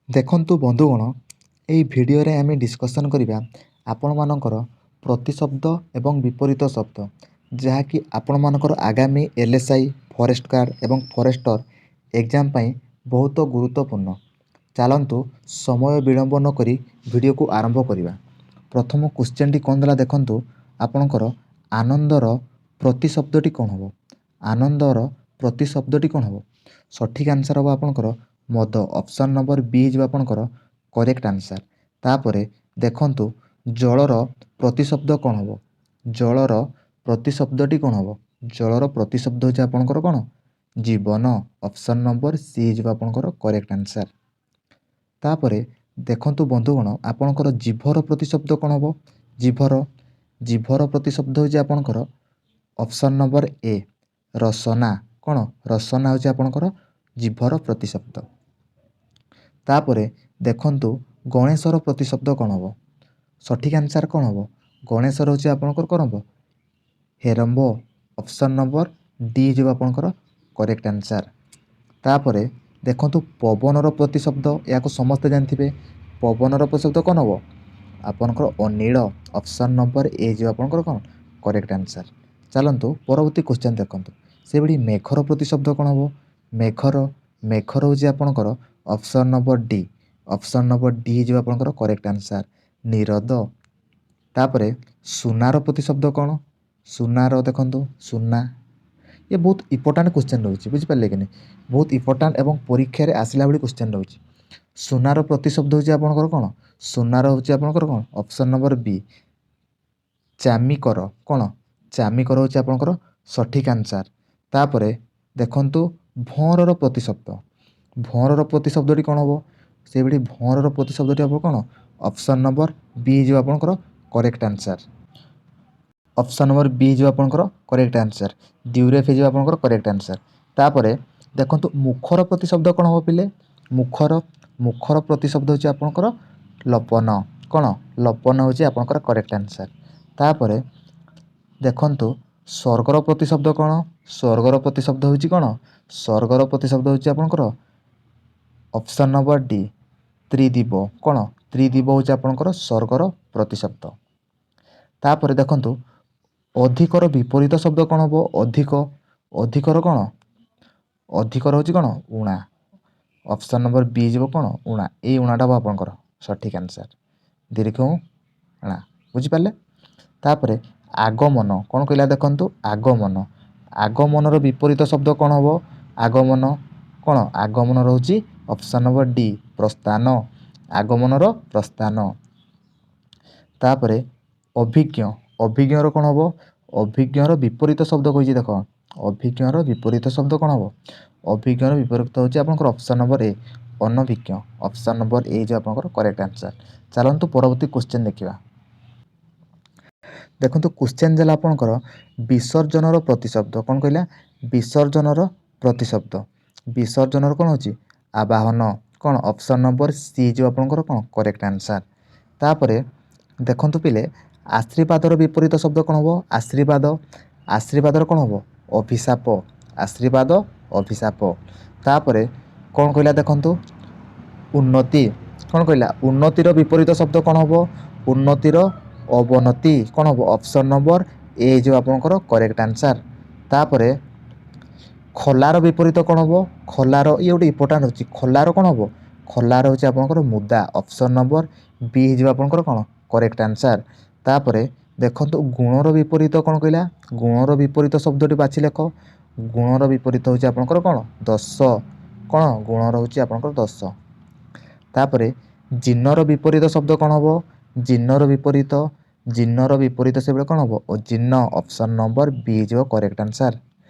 ଦେଖନ୍ତୁ ବନ୍ଧୁଗଣ, ଏହି ଭିଡ଼ିଓରେ ଆମେ ଡିସ୍କସନ୍ କରିବା ଆପଣମାନଙ୍କର ପ୍ରତିଶବ୍ଦ ଏବଂ ବିପରୀତ ଶବ୍ଦ, ଯାହାକି ଆପଣମାନଙ୍କର ଆଗାମୀ LSI, forest guard ଏବଂ ଫରେଷ୍ଟର ଏକ୍ଜାମ୍ ପାଇଁ ବହୁତ ଗୁରୁତ୍ୱପୂର୍ଣ୍ଣ। ଚାଲନ୍ତୁ, ସମୟ ବିଳମ୍ବ ନକରି ଭିଡ଼ିଓକୁ ଆରମ୍ଭ କରିବା। ପ୍ରଥମ କ୍ୱେଶ୍ଚନ୍ଟି କ'ଣ ଦେଲା ଦେଖନ୍ତୁ ଆପଣଙ୍କର। ଆନନ୍ଦର ପ୍ରତିଶବ୍ଦଟି କ'ଣ ହେବ? ଆନନ୍ଦର ପ୍ରତିଶବ୍ଦଟି କ'ଣ ହେବ? ସଠିକ୍ ଆନ୍ସର୍ ହେବ ଆପଣଙ୍କର ମଦ। ଅପସନ୍ ନମ୍ବର ବି ହେଇଯିବ ଆପଣଙ୍କର କରେକ୍ଟ ଆନ୍ସର୍। ତାପରେ ଦେଖନ୍ତୁ, ଜଳର ପ୍ରତିଶବ୍ଦ କ'ଣ ହେବ? ଜଳର ପ୍ରତିଶବ୍ଦଟି କ'ଣ ହେବ? ଜଳର ପ୍ରତିଶବ୍ଦ ହେଉଛି ଆପଣଙ୍କର କ'ଣ? ଜୀବନ। ଅପସନ୍ ନମ୍ବର ସି ହେଇଯିବ ଆପଣଙ୍କର କରେକ୍ଟ ଆନ୍ସର୍। ତାପରେ ଦେଖନ୍ତୁ ବନ୍ଧୁଗଣ, ଆପଣଙ୍କର ଜିଭର ପ୍ରତିଶବ୍ଦ କ'ଣ ହେବ? ଜିଭର ପ୍ରତିଶବ୍ଦ ହେଉଛି ଆପଣଙ୍କର ଅପସନ୍ ନମ୍ବର ଏ, ରସନା। କ'ଣ? ରସନା ହେଉଛି ଆପଣଙ୍କର ଜିଭର ପ୍ରତିଶବ୍ଦ। ତାପରେ ଦେଖନ୍ତୁ, ଗଣେଶର ପ୍ରତିଶବ୍ଦ କ'ଣ ହେବ? ସଠିକ୍ ଆନ୍ସର୍ କ'ଣ ହେବ? ଗଣେଶର ହେଉଛି ଆପଣଙ୍କର କ'ଣ ହେବ? ହେରମ୍ବ। ଅପସନ୍ ନମ୍ବର ଡି ହେଇଯିବ ଆପଣଙ୍କର କରେକ୍ଟ ଆନ୍ସର୍। ତାପରେ ଦେଖନ୍ତୁ, ପବନର ପ୍ରତିଶବ୍ଦ, ଏହାକୁ ସମସ୍ତେ ଜାଣିଥିବେ। ପବନର ପ୍ରତିଶବ୍ଦ କ'ଣ ହେବ? ଆପଣଙ୍କର ଅନିଳ। ଅପସନ୍ ନମ୍ବର ଏ ହେଇଯିବ ଆପଣଙ୍କର କ'ଣ? Correct answer. ଚାଲନ୍ତୁ, ପରବର୍ତ୍ତୀ କ୍ୱେଶ୍ଚନ୍ ଦେଖନ୍ତୁ। ସେଭଳି ମେଘର ପ୍ରତିଶବ୍ଦ କ'ଣ ହେବ? ମେଘର ହେଉଛି ଆପଣଙ୍କର option number D. Option number D ହେଇଯିବ ଆପଣଙ୍କର କରେକ୍ଟ ଆନ୍ସର୍, ନୀରଦ। ତାପରେ ସୁନାର ପ୍ରତିଶବ୍ଦ କ'ଣ? ସୁନାର, ଦେଖନ୍ତୁ, ସୁନା, ଇଏ ବହୁତ ଇମ୍ପୋର୍ଟାଣ୍ଟ କ୍ୱେଶ୍ଚନ୍ ରହୁଛି, ବୁଝିପାରିଲେ କି ନାହିଁ? ବହୁତ ଇମ୍ପୋର୍ଟାଣ୍ଟ ଏବଂ ପରୀକ୍ଷାରେ ଆସିଲା ଭଳି କ୍ୱେଶ୍ଚନ୍ ରହୁଛି। ସୁନାର ପ୍ରତିଶବ୍ଦ ହେଉଛି ଆପଣଙ୍କର କ'ଣ? ସୁନାର ହେଉଛି ଆପଣଙ୍କର କ'ଣ? ଅପସନ୍ ନମ୍ବର ବି, ଚାମିକର। କ'ଣ? ଚାମିକର ହେଉଛି ଆପଣଙ୍କର ସଠିକ୍ ଆନ୍ସର୍। ତାପରେ ଦେଖନ୍ତୁ, ଭଅଁରର ପ୍ରତିଶବ୍ଦ। ଭଅଁରର ପ୍ରତିଶବ୍ଦଟି କ'ଣ ହେବ? ସେଇଭଳି ଭଅଁରର ପ୍ରତିଶବ୍ଦଟି ହେବ କ'ଣ? ଅପସନ୍ ନମ୍ବର ବି ହେଇଯିବ ଆପଣଙ୍କର କରେକ୍ଟ ଆନ୍ସର୍। ଅପସନ୍ ନମ୍ବର ବି ହେଇଯିବ ଆପଣଙ୍କର କରେକ୍ଟ ଆନ୍ସର୍। ଦ୍ୱିରେଫ ହେଇଯିବ ଆପଣଙ୍କର କରେକ୍ଟ ଆନ୍ସର୍। ତାପରେ ଦେଖନ୍ତୁ, ମୁଖର ପ୍ରତିଶବ୍ଦ କ'ଣ ହେବ ପିଲେ? ମୁଖର ପ୍ରତିଶବ୍ଦ ହେଉଛି ଆପଣଙ୍କର ଲପନ। କ'ଣ? ଲପନ ହେଉଛି ଆପଣଙ୍କର କରେକ୍ଟ ଆନ୍ସର୍। ତାପରେ ଦେଖନ୍ତୁ, ସ୍ୱର୍ଗର ପ୍ରତିଶବ୍ଦ କ'ଣ? ସ୍ୱର୍ଗର ପ୍ରତିଶବ୍ଦ ହେଉଛି କ'ଣ? ସ୍ୱର୍ଗର ପ୍ରତିଶବ୍ଦ ହେଉଛି ଆପଣଙ୍କର ଅପସନ୍ ନମ୍ବର ଡି, ତ୍ରିଦିବ। କ'ଣ? ତ୍ରିଦିବ ହେଉଛି ଆପଣଙ୍କର ସ୍ୱର୍ଗର ପ୍ରତିଶବ୍ଦ। ତାପରେ ଦେଖନ୍ତୁ, ଅଧିକର ବିପରୀତ ଶବ୍ଦ କ'ଣ ହେବ? ଅଧିକର କ'ଣ? ଅଧିକର ହେଉଛି କ'ଣ? ଉଣା। ଅପସନ୍ ନମ୍ବର ବି ଯିବ। କ'ଣ? ଉଣା। ଏଇ ଉଣାଟା ହେବ ଆପଣଙ୍କର ସଠିକ୍ ଆନ୍ସର୍, ଦୀର୍ଘ ଣା, ବୁଝିପାରିଲେ? ତାପରେ ଆଗମନ କ'ଣ କହିଲା ଦେଖନ୍ତୁ। ଆଗମନ, ଆଗମନର ବିପରୀତ ଶବ୍ଦ କ'ଣ ହେବ? ଆଗମନ କ'ଣ? ଆଗମନ ରହୁଛି ଅପସନ୍ ନମ୍ବର ଡି, ପ୍ରସ୍ଥାନ। ଆଗମନର ପ୍ରସ୍ଥାନ। ତାପରେ ଅଭିଜ୍ଞ, ଅଭିଜ୍ଞର କ'ଣ ହେବ? ଅଭିଜ୍ଞର ବିପରୀତ ଶବ୍ଦ କହିଛି ଦେଖ। ଅଭିଜ୍ଞର ବିପରୀତ ଶବ୍ଦ କ'ଣ ହେବ? ଅଭିଜ୍ଞର ବିପରୀତ ହେଉଛି ଆପଣଙ୍କର ଅପସନ୍ ନମ୍ବର ଏ, ଅନଭିଜ୍ଞ। ଅପସନ୍ ନମ୍ବର ଏ ହେଇଯିବ ଆପଣଙ୍କର କରେକ୍ଟ ଆନ୍ସର୍। ଚାଲନ୍ତୁ, ପରବର୍ତ୍ତୀ କ୍ୱେଶ୍ଚନ୍ ଦେଖିବା। ଦେଖନ୍ତୁ, କ୍ୱେଶ୍ଚନ୍ ଦେଲା ଆପଣଙ୍କର ବିସର୍ଜନର ପ୍ରତିଶବ୍ଦ କ'ଣ କହିଲା? ବିସର୍ଜନର ପ୍ରତିଶବ୍ଦ। ବିସର୍ଜନର କ'ଣ ହେଉଛି? ଆବାହନ। କ'ଣ? ଅପସନ୍ ନମ୍ବର ସି ହେଇଯିବ ଆପଣଙ୍କର କ'ଣ? Correct answer. ତାପରେ ଦେଖନ୍ତୁ ପିଲେ, ଆଶୀର୍ବାଦର ବିପରୀତ ଶବ୍ଦ କ'ଣ ହେବ? ଆଶୀର୍ବାଦ, ଆଶୀର୍ବାଦର କ'ଣ ହେବ? ଅଭିଶାପ। ଆଶୀର୍ବାଦ, ଅଭିଶାପ। ତାପରେ କ'ଣ କହିଲା ଦେଖନ୍ତୁ, ଉନ୍ନତି କ'ଣ କହିଲା? ଉନ୍ନତିର ବିପରୀତ ଶବ୍ଦ କ'ଣ ହେବ? ଉନ୍ନତିର ଅବନତି। କ'ଣ ହେବ? ଅପସନ୍ ନମ୍ବର ଏ ହେଇଯିବ ଆପଣଙ୍କର କରେକ୍ଟ ଆନ୍ସର୍। ତାପରେ ଖୋଲାର ବିପରୀତ କ'ଣ ହେବ? ଖୋଲାର, ଇଏ ଗୋଟେ ଇମ୍ପୋର୍ଟାଣ୍ଟ ଅଛି। ଖୋଲାର କ'ଣ ହେବ? ଖୋଲାର ହେଉଛି ଆପଣଙ୍କର ମୁଦା। ଅପସନ୍ ନମ୍ବର ବି ହେଇଯିବ ଆପଣଙ୍କର କ'ଣ? Correct answer. ତାପରେ ଦେଖନ୍ତୁ, ଗୁଣର ବିପରୀତ କ'ଣ କହିଲା? ଗୁଣର ବିପରୀତ ଶବ୍ଦଟି ବାଛି ଲେଖ। ଗୁଣର ବିପରୀତ ହେଉଛି ଆପଣଙ୍କର କ'ଣ? ଦୋଷ। କ'ଣ? ଗୁଣର ହେଉଛି ଆପଣଙ୍କର ଦୋଷ। ତାପରେ ଜିନର ବିପରୀତ ଶବ୍ଦ କ'ଣ ହେବ? ଜିନର ବିପରୀତ, ଜିନର ବିପରୀତ ସେବେଳେ କ'ଣ ହେବ? ଅଜୀର୍ଣ୍ଣ। ଅପସନ୍ ନମ୍ବର ବି ହେଇଯିବ କରେକ୍ଟ ଆନ୍ସର୍।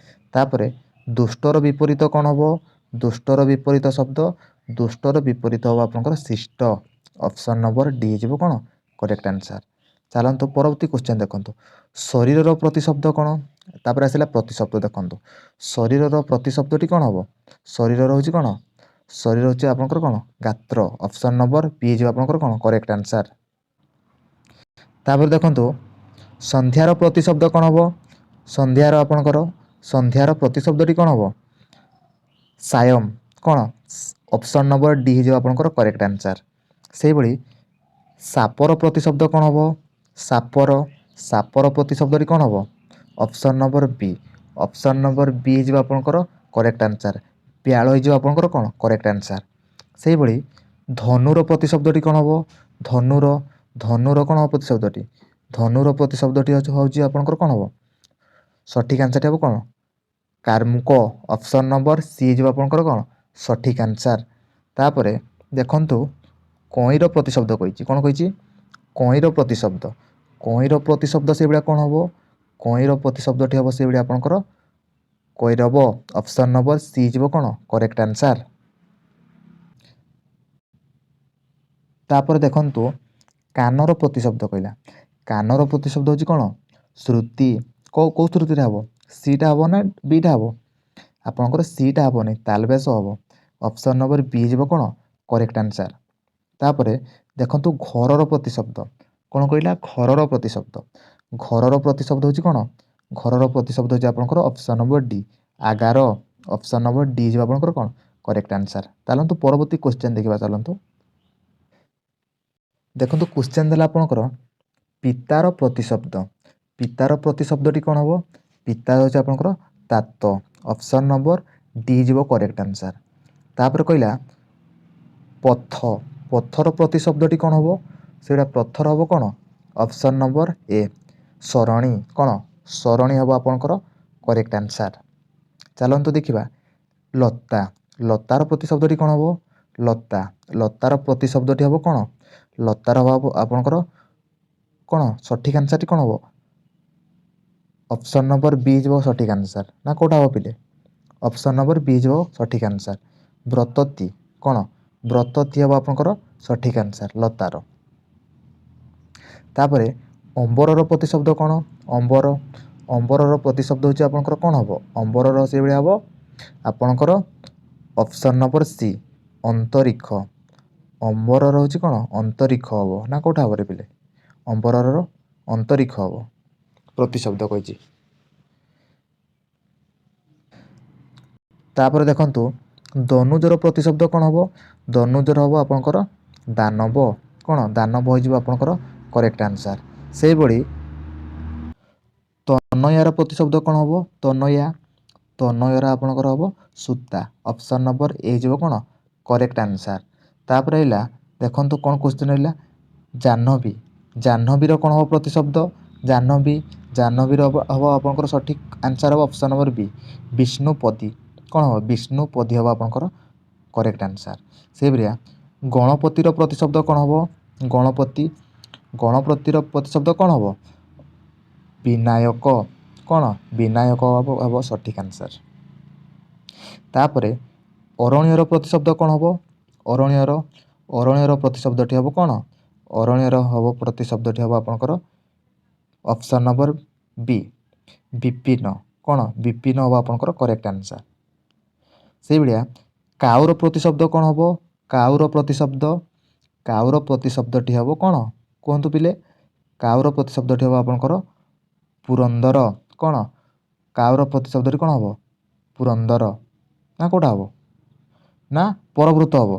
ତାପରେ ଦୁଷ୍ଟର ବିପରୀତ କ'ଣ ହେବ? ଦୁଷ୍ଟର ବିପରୀତ ଶବ୍ଦ, ଦୁଷ୍ଟର ବିପରୀତ ହେବ ଆପଣଙ୍କର ଶିଷ୍ଟ। ଅପସନ୍ ନମ୍ବର ଡି ହେଇଯିବ କ'ଣ? Correct answer. ଚାଲନ୍ତୁ, ପରବର୍ତ୍ତୀ କ୍ୱେଶ୍ଚନ୍ ଦେଖନ୍ତୁ। ଶରୀରର ପ୍ରତିଶବ୍ଦ କ'ଣ? ତାପରେ ଆସିଲା ପ୍ରତିଶବ୍ଦ। ଦେଖନ୍ତୁ, ଶରୀରର ପ୍ରତିଶବ୍ଦଟି କ'ଣ ହେବ? ଶରୀରର ହେଉଛି କ'ଣ? ଶରୀର ହେଉଛି ଆପଣଙ୍କର କ'ଣ? ଗାତ୍ର। ଅପସନ୍ ନମ୍ବର ବି ହେଇଯିବ ଆପଣଙ୍କର କ'ଣ? Correct answer. ତାପରେ ଦେଖନ୍ତୁ, ସନ୍ଧ୍ୟାର ପ୍ରତିଶବ୍ଦ କ'ଣ ହେବ? ସନ୍ଧ୍ୟାର, ଆପଣଙ୍କର ସନ୍ଧ୍ୟାର ପ୍ରତିଶବ୍ଦଟି କ'ଣ ହେବ? ସାୟମ। କ'ଣ? ଅପସନ୍ ନମ୍ବର ଡି ହେଇଯିବ ଆପଣଙ୍କର କରେକ୍ଟ ଆନ୍ସର୍। ସେଇଭଳି ସାପର ପ୍ରତିଶବ୍ଦ କ'ଣ ହେବ? ସାପର ପ୍ରତିଶବ୍ଦଟି କ'ଣ ହେବ? Option number B. Option number B ହେଇଯିବ ଆପଣଙ୍କର କରେକ୍ଟ ଆନ୍ସର୍। ବ୍ୟାଳ ହେଇଯିବ ଆପଣଙ୍କର କ'ଣ? Correct answer. ସେଇଭଳି ଧନୁର ପ୍ରତିଶବ୍ଦଟି କ'ଣ ହେବ? ଧନୁର କ'ଣ ହେବ ପ୍ରତିଶବ୍ଦଟି? ଧନୁର ପ୍ରତିଶବ୍ଦଟି ହେଉଛି ଆପଣଙ୍କର କ'ଣ ହେବ? ସଠିକ୍ ଆନ୍ସର୍ଟି ହେବ କ'ଣ? କାର୍ମୁକ। ଅପସନ୍ ନମ୍ବର ସି ହେଇଯିବ ଆପଣଙ୍କର କ'ଣ? ସଠିକ୍ ଆନ୍ସର୍। ତାପରେ ଦେଖନ୍ତୁ, କଇଁର ପ୍ରତିଶବ୍ଦ କହିଛି। କ'ଣ କହିଛି? କଇଁର ପ୍ରତିଶବ୍ଦ। କଇଁର ପ୍ରତିଶବ୍ଦ ସେଇଭଳିଆ କ'ଣ ହେବ? କଇଁର ପ୍ରତିଶବ୍ଦଟି ହେବ ସେଇଭଳିଆ ଆପଣଙ୍କର କୈରବ। ଅପସନ୍ ନମ୍ବର ସି ହେଇଯିବ କ'ଣ? Correct answer. ତାପରେ ଦେଖନ୍ତୁ, କାନର ପ୍ରତିଶବ୍ଦ କହିଲା। କାନର ପ୍ରତିଶବ୍ଦ ହେଉଛି କ'ଣ? ଶ୍ରୁତି। କେଉଁ ଶ୍ରୁତିଟା ହେବ? ସିଟା ହେବ ନା ବିଟା ହେବ? ଆପଣଙ୍କର ସିଟା ହେବନି, ତାଲବେଶ ହେବ। ଅପସନ୍ ନମ୍ବର ବି ହେଇଯିବ କ'ଣ? Correct answer. ତାପରେ ଦେଖନ୍ତୁ, ଘରର ପ୍ରତିଶବ୍ଦ କ'ଣ କହିଲା? ଘରର ପ୍ରତିଶବ୍ଦ। ଘରର ପ୍ରତିଶବ୍ଦ ହେଉଛି କ'ଣ? ଘରର ପ୍ରତିଶବ୍ଦ ହେଉଛି ଆପଣଙ୍କର ଅପସନ୍ ନମ୍ବର ଡି, ଆଗାର। ଅପସନ୍ ନମ୍ବର ଡି ହେଇଯିବ ଆପଣଙ୍କର କ'ଣ? Correct answer. ଚାଲନ୍ତୁ, ପରବର୍ତ୍ତୀ କ୍ୱେଶ୍ଚନ୍ ଦେଖିବା। ଚାଲନ୍ତୁ, ଦେଖନ୍ତୁ, କ୍ୱେଶ୍ଚନ୍ ଦେଲା ଆପଣଙ୍କର ପିତାର ପ୍ରତିଶବ୍ଦ। ପିତାର ପ୍ରତିଶବ୍ଦଟି କ'ଣ ହେବ? ପିତା ହେଉଛି ଆପଣଙ୍କର ତାତ। ଅପସନ୍ ନମ୍ବର ଡି ହେଇଯିବ କରେକ୍ଟ ଆନ୍ସର୍। ତାପରେ କହିଲା ପଥ। ପଥର ପ୍ରତିଶବ୍ଦଟି କ'ଣ ହେବ? ସେଇଟା ପଥର ହେବ କ'ଣ? ଅପସନ୍ ନମ୍ବର ଏ, ସରଣୀ। କ'ଣ? ସରଣୀ ହେବ ଆପଣଙ୍କର କରେକ୍ଟ ଆନ୍ସର୍। ଚାଲନ୍ତୁ ଦେଖିବା, ଲତା। ଲତାର ପ୍ରତିଶବ୍ଦଟି କ'ଣ ହେବ? ଲତା। ଲତାର ପ୍ରତିଶବ୍ଦଟି ହେବ କ'ଣ? ଲତାର ହେବ ଆପଣଙ୍କର କ'ଣ? ସଠିକ୍ ଆନ୍ସର୍ଟି କ'ଣ ହେବ? ଅପସନ୍ ନମ୍ବର ବି ହେଇଯିବ ସଠିକ୍ ଆନ୍ସର୍ ନା କେଉଁଟା ହେବ ପିଲେ? ଅପସନ୍ ନମ୍ବର ବି ହେଇଯିବ ସଠିକ୍ ଆନ୍ସର୍। ବ୍ରତତୀ। କ'ଣ? ବ୍ରତତୀ ହେବ ଆପଣଙ୍କର ସଠିକ୍ ଆନ୍ସର୍ ଲତାର। ତାପରେ ଅମ୍ବରର ପ୍ରତିଶବ୍ଦ କ'ଣ? ଅମ୍ବର। ଅମ୍ବରର ପ୍ରତିଶବ୍ଦ ହେଉଛି ଆପଣଙ୍କର କ'ଣ ହେବ? ଅମ୍ବରର ସେଇଭଳିଆ ହେବ ଆପଣଙ୍କର ଅପସନ୍ ନମ୍ବର ସି, ଅନ୍ତରିକ୍ଷ। ଅମ୍ବରର ହେଉଛି କ'ଣ? ଅନ୍ତରିକ୍ଷ ହେବ ନା କେଉଁଟା ହେବ ରେ ପିଲେ? ଅମ୍ବରର ଅନ୍ତରିକ୍ଷ ହେବ, ପ୍ରତିଶବ୍ଦ କହିଛି। ତାପରେ ଦେଖନ୍ତୁ, ଦନୁଜର ପ୍ରତିଶବ୍ଦ କ'ଣ ହେବ? ଦନୁଜର ହେବ ଆପଣଙ୍କର ଦାନବ। କ'ଣ? ଦାନବ ହେଇଯିବ ଆପଣଙ୍କର କରେକ୍ଟ ଆନ୍ସର୍। ସେଇଭଳି ତନୟାର ପ୍ରତିଶବ୍ଦ କ'ଣ ହେବ? ତନୟା। ତନୟର ଆପଣଙ୍କର ହେବ ସୂତା। ଅପସନ୍ ନମ୍ବର ଏ ହେଇଯିବ କ'ଣ? Correct answer. ତାପରେ ରହିଲା, ଦେଖନ୍ତୁ କ'ଣ କ୍ୱେଶ୍ଚନ୍ ରହିଲା? ଜାହ୍ନବୀ। ଜାହ୍ନବୀର କ'ଣ ହେବ ପ୍ରତିଶବ୍ଦ? ଜାହ୍ନବୀ। ଜାହ୍ନବୀର ହେବ ଆପଣଙ୍କର ସଠିକ୍ ଆନ୍ସର୍ ହେବ ଅପସନ୍ ନମ୍ବର ବି, ବିଷ୍ଣୁପଦୀ। କ'ଣ ହେବ? ବିଷ୍ଣୁପଦୀ ହେବ ଆପଣଙ୍କର କରେକ୍ଟ ଆନ୍ସର୍। ସେଇଭଳିଆ ଗଣପତିର ପ୍ରତିଶବ୍ଦ କ'ଣ ହେବ? ଗଣପତି। ଗଣପତିର ପ୍ରତିଶବ୍ଦ କ'ଣ ହେବ? ବିନାୟକ। କ'ଣ? ବିନାୟକ ହେବ ସଠିକ୍ ଆନ୍ସର୍। ତାପରେ ଅରଣ୍ୟର ପ୍ରତିଶବ୍ଦ କ'ଣ ହେବ? ଅରଣ୍ୟର। ଅରଣ୍ୟର ପ୍ରତିଶବ୍ଦଟି ହେବ କ'ଣ? ଅରଣ୍ୟର ହେବ ପ୍ରତିଶବ୍ଦଟି ହେବ ଆପଣଙ୍କର ଅପସନ୍ ନମ୍ବର ବି, ବିପିନ। କ'ଣ? ବିପିନ ହେବ ଆପଣଙ୍କର କରେକ୍ଟ ଆନ୍ସର୍। ସେଇଭଳିଆ କାଉର ପ୍ରତିଶବ୍ଦ କ'ଣ ହେବ? କାଉର ପ୍ରତିଶବ୍ଦ। କାଉର ପ୍ରତିଶବ୍ଦଟି ହେବ କ'ଣ? କୁହନ୍ତୁ ପିଲେ। କାଉର ପ୍ରତିଶବ୍ଦଟି ହେବ ଆପଣଙ୍କର ପୁରନ୍ଦର। କ'ଣ? କାଉର ପ୍ରତିଶବ୍ଦଟି କ'ଣ ହେବ? ପୁରନ୍ଦର ନା କେଉଁଟା ହେବ ନା ପରବୃତ ହେବ?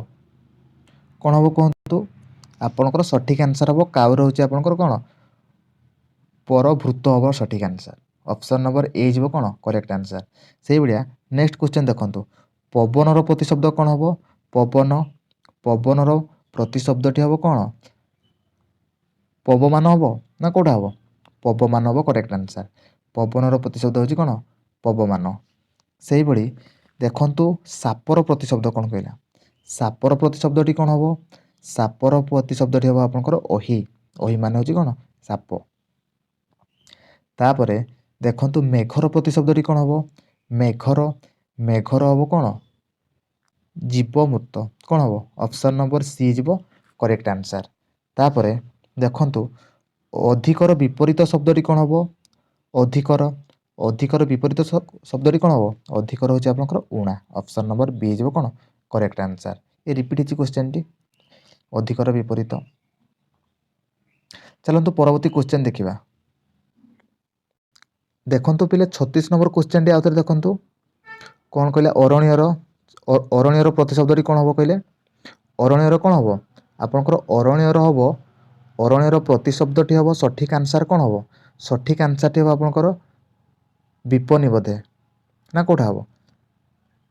କ'ଣ ହେବ କୁହନ୍ତୁ? ଆପଣଙ୍କର ସଠିକ୍ ଆନ୍ସର୍ ହେବ କାଉର ହେଉଛି ଆପଣଙ୍କର କ'ଣ? ପରଭୃତ ହେବ ସଠିକ୍ ଆନ୍ସର୍। ଅପସନ୍ ନମ୍ବର ଏ ହେଇଯିବ କ'ଣ? Correct answer. ସେଇଭଳିଆ ନେକ୍ସଟ କ୍ୱେଶ୍ଚନ୍ ଦେଖନ୍ତୁ, ପବନର ପ୍ରତିଶବ୍ଦ କ'ଣ ହେବ? ପବନ। ପବନର ପ୍ରତିଶବ୍ଦଟି ହେବ କ'ଣ? ପବମାନ ହେବ ନା କେଉଁଟା ହେବ? ପବମାନ ହେବ କରେକ୍ଟ ଆନ୍ସର୍। ପବନର ପ୍ରତିଶବ୍ଦ ହେଉଛି କ'ଣ? ପବମାନ। ସେଇଭଳି ଦେଖନ୍ତୁ, ସାପର ପ୍ରତିଶବ୍ଦ କ'ଣ କହିଲା? ସାପର ପ୍ରତିଶବ୍ଦଟି କ'ଣ ହେବ? ସାପର ପ୍ରତିଶବ୍ଦଟି ହେବ ଆପଣଙ୍କର ଅହି। ଅହି ମାନେ ହେଉଛି କ'ଣ? ସାପ। ତାପରେ ଦେଖନ୍ତୁ, ମେଘର ପ୍ରତିଶବ୍ଦଟି କ'ଣ ହେବ? ମେଘର। ମେଘର ହେବ କ'ଣ? ଜୀବମୃତ। କ'ଣ ହେବ? ଅପସନ୍ ନମ୍ବର ସି ହେଇଯିବ କରେକ୍ଟ ଆନ୍ସର୍। ତାପରେ ଦେଖନ୍ତୁ, ଅଧିକର ବିପରୀତ ଶବ୍ଦଟି କ'ଣ ହେବ? ଅଧିକର। ଅଧିକର ବିପରୀତ ଶବ୍ଦଟି କ'ଣ ହେବ? ଅଧିକର ହେଉଛି ଆପଣଙ୍କର ଊଣା। ଅପସନ୍ ନମ୍ବର ବି ହେଇଯିବ କ'ଣ? Correct answer. ଏ ରିପିଟ୍ ହେଇଛି କ୍ୱେଶ୍ଚନ୍ଟି, ଅଧିକର ବିପରୀତ। ଚାଲନ୍ତୁ, ପରବର୍ତ୍ତୀ କ୍ୱେଶ୍ଚନ୍ ଦେଖିବା। ଦେଖନ୍ତୁ ପିଲେ, 36 ନମ୍ବର କ୍ୱେଶ୍ଚନ୍ଟି ଆଉଥରେ ଦେଖନ୍ତୁ। କ'ଣ କହିଲା? ଅରଣ୍ୟର। ଅରଣ୍ୟର ପ୍ରତିଶବ୍ଦଟି କ'ଣ ହେବ କହିଲେ? ଅରଣ୍ୟର କ'ଣ ହେବ ଆପଣଙ୍କର? ଅରଣ୍ୟର ହେବ, ଅରଣ୍ୟର ପ୍ରତିଶବ୍ଦଟି ହେବ, ସଠିକ୍ ଆନ୍ସର୍ କ'ଣ ହେବ? ସଠିକ୍ ଆନ୍ସର୍ଟି ହେବ ଆପଣଙ୍କର ବିପନୀ ବୋଧେ, ନା କେଉଁଟା ହେବ?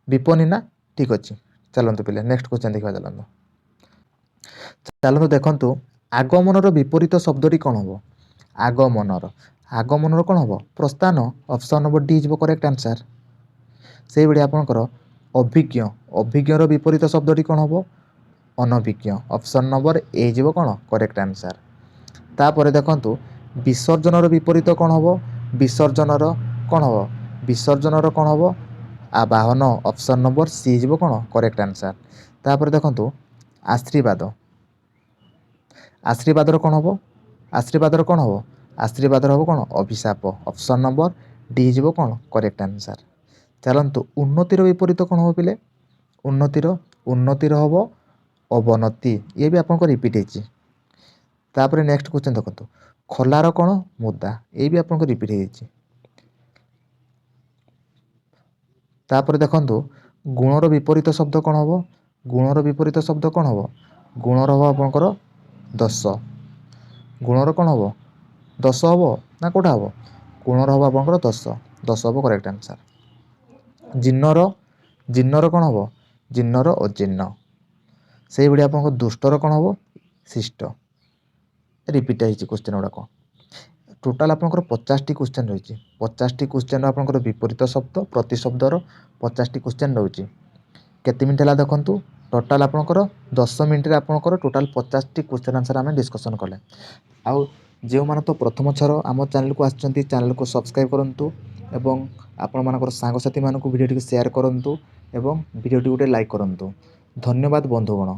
ବିପନୀ ନା? ଠିକ୍ ଅଛି, ଚାଲନ୍ତୁ ପିଲେ, ନେକ୍ସଟ କ୍ୱେଶ୍ଚନ୍ ଦେଖିବା। ଚାଲନ୍ତୁ, ଚାଲନ୍ତୁ ଦେଖନ୍ତୁ, ଆଗମନର ବିପରୀତ ଶବ୍ଦଟି କ'ଣ ହେବ? ଆଗମନର କ'ଣ ହେବ? ପ୍ରସ୍ଥାନ। ଅପସନ୍ ନମ୍ବର ଡି ହେଇଯିବ କରେକ୍ଟ ଆନ୍ସର୍। ସେଇଭଳି ଆପଣଙ୍କର ଅଭିଜ୍ଞ, ଅଭିଜ୍ଞର ବିପରୀତ ଶବ୍ଦଟି କ'ଣ ହେବ? ଅନଭିଜ୍ଞ। ଅପସନ୍ ନମ୍ବର ଏ ହେଇଯିବ କ'ଣ? Correct answer. ତାପରେ ଦେଖନ୍ତୁ, ବିସର୍ଜନର ବିପରୀତ କ'ଣ ହେବ? ବିସର୍ଜନର କ'ଣ ହେବ? ବିସର୍ଜନର କ'ଣ ହେବ? ଆବାହନ। ଅପସନ୍ ନମ୍ବର ସି ହେଇଯିବ କ'ଣ? Correct answer. ତାପରେ ଦେଖନ୍ତୁ, ଆଶୀର୍ବାଦ, ଆଶୀର୍ବାଦର କ'ଣ ହେବ? ଆଶୀର୍ବାଦର କ'ଣ ହେବ? ଆଶୀର୍ବାଦର ହେବ କ'ଣ? ଅଭିଶାପ। ଅପସନ୍ ନମ୍ବର ଡି ହେଇଯିବ କ'ଣ? Correct answer. ଚାଲନ୍ତୁ, ଉନ୍ନତିର ବିପରୀତ କ'ଣ ହେବ ପିଲେ? ଉନ୍ନତିର ହେବ ଅବନତି। ଇଏ ବି ଆପଣଙ୍କ ରିପିଟ୍ ହେଇଛି। ତାପରେ ନେକ୍ସଟ କ୍ୱେଶ୍ଚନ୍ ଦେଖନ୍ତୁ, ଖୋଲାର କ'ଣ? ମୁଦା। ଏଇ ବି ଆପଣଙ୍କ ରିପିଟ୍ ହେଇଯାଇଛି। ତାପରେ ଦେଖନ୍ତୁ, ଗୁଣର ବିପରୀତ ଶବ୍ଦ କ'ଣ ହେବ? ଗୁଣର ବିପରୀତ ଶବ୍ଦ କ'ଣ ହେବ? ଗୁଣର ହେବ ଆପଣଙ୍କର ଦୋଷ। ଗୁଣର କ'ଣ ହେବ? ଦୋଷ ହେବ ନା କେଉଁଟା ହେବ? ଗୁଣର ହେବ ଆପଣଙ୍କର ଦୋଷ। ଦୋଷ ହେବ କରେକ୍ଟ ଆନ୍ସର୍। ଜୀର୍ଣ୍ଣର କ'ଣ ହେବ? ଜୀର୍ଣ୍ଣର ଅଜୀର୍ଣ୍ଣ। ସେଇଭଳି ଆପଣଙ୍କ ଦୁଷ୍ଟର କ'ଣ ହେବ? ଶିଷ୍ଟ। ରିପିଟ୍ ହେଇଛି କ୍ୱେଶ୍ଚନ୍ ଗୁଡ଼ାକ। ଟୋଟାଲ୍ ଆପଣଙ୍କର 50ଟି କ୍ୱେଶ୍ଚନ୍ ରହିଛି। 50ଟି କ୍ୱେଶ୍ଚନ୍ର ଆପଣଙ୍କର ବିପରୀତ ଶବ୍ଦ, ପ୍ରତିଶବ୍ଦର 50ଟି କ୍ୱେଶ୍ଚନ୍ ରହୁଛି। କେତେ ମିନିଟ୍ ହେଲା ଦେଖନ୍ତୁ। ଟୋଟାଲ୍ ଆପଣଙ୍କର 10 ମିନିଟ୍ରେ ଆପଣଙ୍କର ଟୋଟାଲ୍ 50ଟି କ୍ୱେଶ୍ଚନ୍ ଆନ୍ସର୍ ଆମେ ଡିସ୍କସନ୍ କଲେ। ଆଉ ଯେଉଁମାନେ ତ ପ୍ରଥମ ଥର ଆମ ଚ୍ୟାନେଲ୍କୁ ଆସିଛନ୍ତି, ଚ୍ୟାନେଲ୍କୁ ସବସ୍କ୍ରାଇବ୍ କରନ୍ତୁ ଏବଂ ଆପଣମାନଙ୍କର ସାଙ୍ଗସାଥିମାନଙ୍କୁ ଭିଡ଼ିଓଟିକୁ ସେୟାର କରନ୍ତୁ ଏବଂ ଭିଡ଼ିଓଟି ଗୋଟେ ଲାଇକ୍ କରନ୍ତୁ। ଧନ୍ୟବାଦ ବନ୍ଧୁଗଣ।